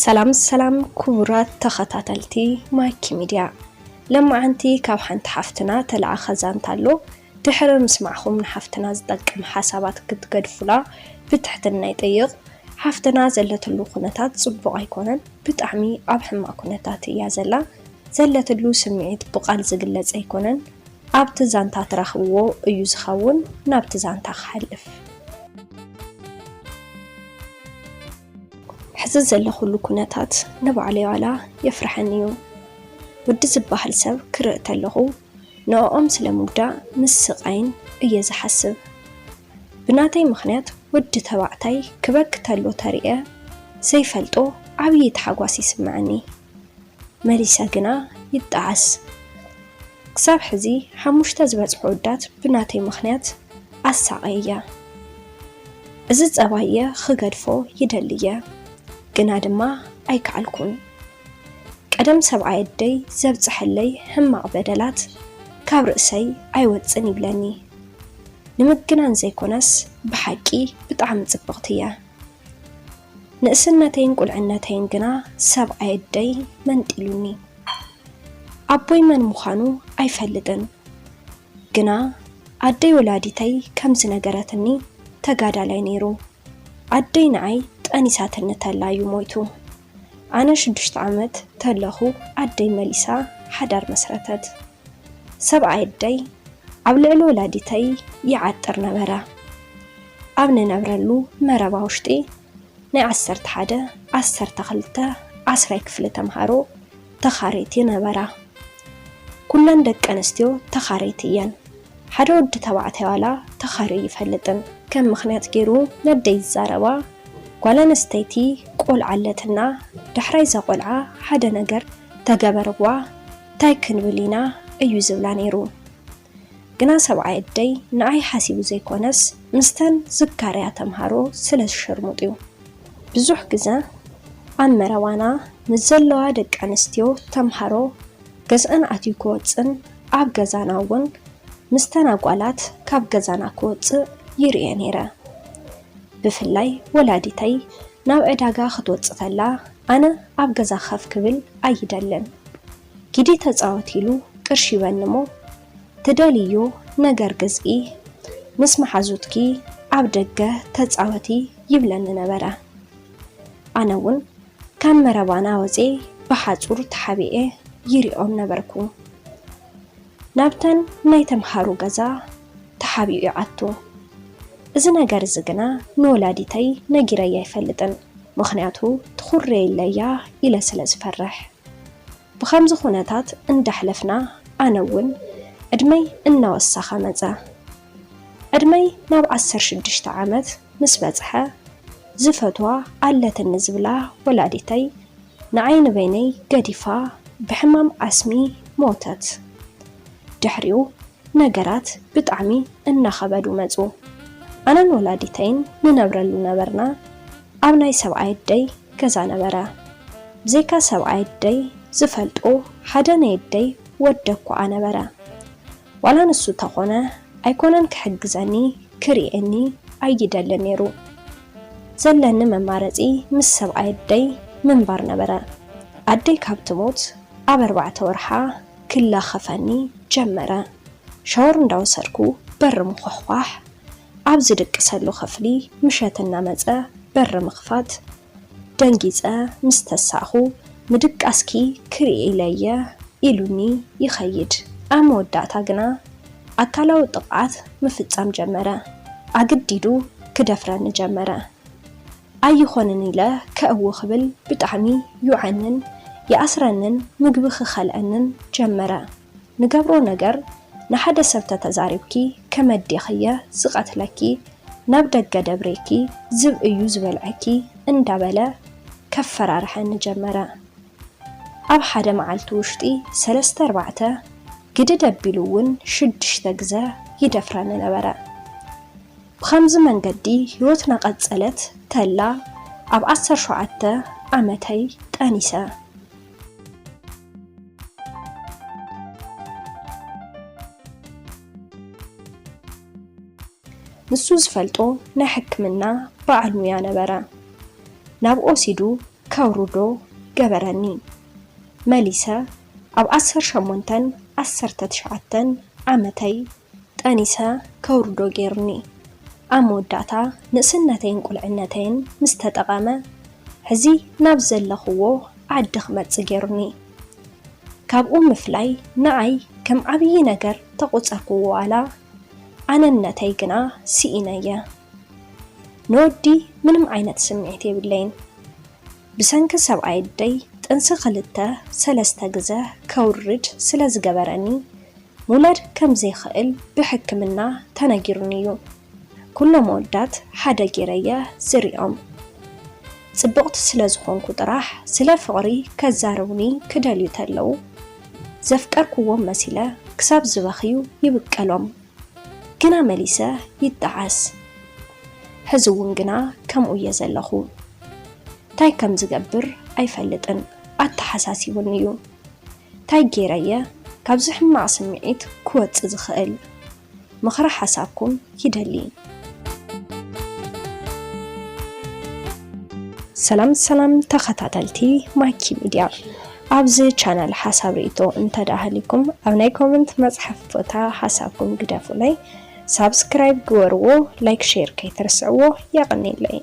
ሰላም ሰላም ክቡራት ተኸታተልቲ ማይኪ ሚድያ፣ ለማዓንቲ ካብ ሓንቲ ሓፍትና ተለኣኸ ዛንታ ኣሎ። ድሕሪ ምስማዕኹም ንሓፍትና ዝጠቅም ሓሳባት ክትገድፉላ ብትሕትና ይጠይቕ። ሓፍትና ዘለትሉ ኩነታት ጽቡቕ ኣይኮነን፣ ብጣዕሚ ኣብ ሕማቕ ኩነታት እያ ዘላ። ዘለትሉ ስምዒት ብቓል ዝግለጽ ኣይኮነን፣ ኣብቲ ዛንታ ትረኽብዎ እዩ ዝኸውን። ናብቲ ዛንታ ክሓልፍ፣ ሕዚ ዘለኹሉ ኩነታት ንባዕለይ ዋላ የፍርሐኒ እዩ። ወዲ ዝበሃል ሰብ ክርኢ ተለኹ ንዕኦም ስለ ምጉዳእ ምስ ስቓይን እየ ዝሓስብ። ብናተይ ምኽንያት ወዲ ተባዕታይ ክበኪ ተሎ ተሪኤ ዘይፈልጦ ዓብዪ ታሕጓስ ይስምዐኒ። መሊሰ ግና ይጠዓስ። ክሳብ ሕዚ ሓሙሽተ ዝበጽሑ ኣወዳት ብናተይ ምኽንያት ኣሳቕየያ። እዚ ጸባየ ክገድፎ ይደሊ እየ፣ ግና ድማ ኣይከኣልኩን። ቀደም ሰብኣይ ኣደይ ዘብጽሐለይ ሕማቕ በደላት ካብ ርእሰይ ኣይወጽን ይብለኒ። ንምግናን ዘይኮነስ ብሓቂ ብጣዕሚ ጽብቕቲ እየ። ንእስነተይን ቁልዕነተይን ግና ሰብኣይ ኣደይ መንጢሉኒ። ኣቦይ መን ምዃኑ ኣይፈልጥን፣ ግና ኣደይ ወላዲተይ ከም ዝነገረትኒ ተጋዳላይ ነይሩ። ኣደይ ንዓይ ጠኒሳትኒ ተላ እዩ ሞይቱ። ኣነ ሽዱሽተ ዓመት ተለኹ ኣደይ መሊሳ ሓዳር መስረተት። ሰብኣይ ኣደይ ኣብ ልዕሊ ወላዲተይ ይዓጥር ነበረ። ኣብ ንነብረሉ መረባ ውሽጢ ናይ ዓሰርተ ሓደ፣ ዓሰርተ ክልተ፣ ዓስራይ ክፍሊ ተምሃሮ ተኻረይቲ ነበራ። ኩለን ደቂ ኣንስትዮ ተኻረይቲ እየን። ሓደ ወዲ ተባዕታይ ዋላ ተኻርዩ ይፈልጥን። ከም ምኽንያት ገይሩ ነደይ ዝዛረባ፣ ጓል ኣንስተይቲ ቆልዓ ኣለትና፣ ዳሕራይ እዛ ቆልዓ ሓደ ነገር ተገበርዋ ታይ ክንብል ኢና እዩ ዝብላ ነይሩ። ግና ሰብኣይ ኣደይ ንዓይ ሓሲቡ ዘይኮነስ ምስተን ዝካረያ ተምሃሮ ስለ ዝሸርሙጥ እዩ። ብዙሕ ግዘ ኣብ መረባና ምስ ዘለዋ ደቂ ኣንስትዮ ተምሃሮ ገዝኣን ኣትዩ ክወፅን ኣብ ገዛና እውን ምስተን ኣጓላት ካብ ገዛና ክወፅእ ይርእየ ነይረ። ብፍላይ ወላዲተይ ናብ ዕዳጋ ክትወፅእ ተላ ኣነ ኣብ ገዛ ከፍ ክብል ኣይደልን። ኪዲ ተፃወቲ ኢሉ ቅርሺ ይበኒ እሞ ትደልይዮ ነገር ግዝኢ፣ ምስ መሓዙትኪ ኣብ ደገ ተፃወቲ ይብለኒ ነበረ። ኣነ እውን ካብ መረባና ወፅየ ብሓፁር ተሓቢኤ ይሪኦም ነበርኩ። ናብተን ናይ ተምሃሮ ገዛ ተሓቢኡ ይኣቱ። እዚ ነገር እዚ ግና ንወላዲተይ ነጊረያ ኣይፈልጥን፣ ምኽንያቱ ትኹረየለያ ኢለ ስለ ዝፈርሕ። ብኸምዚ ኩነታት እንዳሕለፍና ኣነ እውን ዕድመይ እናወሰኸ መጸ። ዕድመይ ናብ ዓሰርተ ሽዱሽተ ዓመት ምስ በጽሐ ዝፈትዋ ኣለትኒ ዝብላ ወላዲተይ ንዓይ ንበይነይ ገዲፋ ብሕማም ኣስሚ ሞተት። ድሕሪኡ ነገራት ብጣዕሚ እናኸበዱ መጹ። ኣነን ወላዲተይን ንነብረሉ ነበርና ኣብ ናይ ሰብኣይ ኣደይ ገዛ ነበረ። ብዘይካ ሰብኣይ ኣደይ ዝፈልጦ ሓደ ናይ ኣደይ ወዲ እኳኣ ነበረ። ዋላ ንሱ ተኾነ ኣይኮነን ክሕግዘኒ ክርእየኒ ኣይደልን ነይሩ። ዘለኒ መማረጺ ምስ ሰብኣይ ኣደይ ምንባር ነበረ። ኣደይ ካብ ትሞት ኣብ ኣርባዕተ ወርሓ ክላኸፈኒ ጀመረ። ሻወር እንዳወሰድኩ በሪ ምዃሕዃሕ፣ ኣብ ዝድቅሰሉ ክፍሊ ምሸት እናመጸ በሪ ምኽፋት። ደንጊጸ ምስ ተሳእኹ፣ ምድቃስኪ ክርኢ ኢለየ ኢሉኒ ይኸይድ። ኣብ መወዳእታ ግና ኣካላዊ ጥቕዓት ምፍጻም ጀመረ። ኣግዲዱ ክደፍረኒ ጀመረ። ኣይኾንን ኢለ ከእዊ ክብል ብጣዕሚ ይውዓንን ይኣስረንን ምግቢ ክኸልአንን ጀመረ። ንገብሮ ነገር ንሓደ ሰብ ተተዛሪብኪ ከመዴኽየ ዝቐትለኪ፣ ናብ ደገ ደብሬኪ ዝብእዩ ዝበልዐኪ እንዳበለ ከፈራርሐኒ ጀመረ። ኣብ ሓደ መዓልቲ ውሽጢ ሰለስተ ኣርባዕተ ግድድ ኣቢሉ እውን ሽዱሽተ ግዘ ይደፍረኒ ነበረ። ብኸምዚ መንገዲ ህይወትና ቀጸለት ተላ ኣብ ዓሰርተ ሸውዓተ ዓመተይ ጠኒሰ። ንሱ ዝፈልጦ ናይ ሕክምና በዓል ሙያ ነበረ። ናብ ኦሲዱ ከውርዶ ገበረኒ። መሊሰ ኣብ ዓሰርተ ሸሞንተን ዓሰርተ ትሽዓተን ዓመተይ ጠኒሰ ከውርዶ ገይሩኒ። ኣብ መወዳእታ ንእስነተይን ቁልዕነተይን ምስ ተጠቐመ፣ ሕዚ ናብ ዘለኽዎ ዓዲ ክመጽእ ገይሩኒ። ካብኡ ምፍላይ ንዓይ ከም ዓብዪ ነገር ተቖጸርክዎ፣ ዋላ ኣነነተይ ግና ስኢነየ። ንወዲ ምንም ዓይነት ስምዒት የብለይን። ብሰንኪ ሰብኣይ ኣደይ ጥንሲ ክልተ ሰለስተ ግዘ ከውርድ ስለ ዝገበረኒ፣ ምውላድ ከም ዘይኽእል ብሕክምና ተነጊሩኒ እዩ። ኩሎም ኣወዳት ሓደ ገይረየ ዝሪኦም። ጽብቕቲ ስለ ዝኾንኩ ጥራሕ ስለ ፍቕሪ ከዛርቡኒ ክደልዩ ተለዉ፣ ዘፍቀርክዎም መሲለ ክሳብ ዝበኽዩ ይብቀሎም። ግና መሊሰ ይጠዓስ። ሕዚ እውን ግና ከምኡ እየ ዘለኹ። እንታይ ከም ዝገብር ኣይፈልጥን፣ ኣተሓሳሲቡኒ እዩ። እንታይ ገይረየ ካብዚ ሕማቕ ስምዒት ክወጽእ ዝኽእል? ምኽሪ ሓሳብኩም ይደሊ። ሰላም ሰላም ተኸታተልቲ ማኪ ሚድያ፣ ኣብዚ ቻናል ሓሳብ ርእይቶ እንተዳህልኩም ኣብ ናይ ኮመንት መጽሓፍ ቦታ ሓሳብኩም ግደፉለይ፣ ሳብስክራይብ ግበርዎ፣ ላይክ ሼር ከይትርስዕዎ። የቐንየለይ።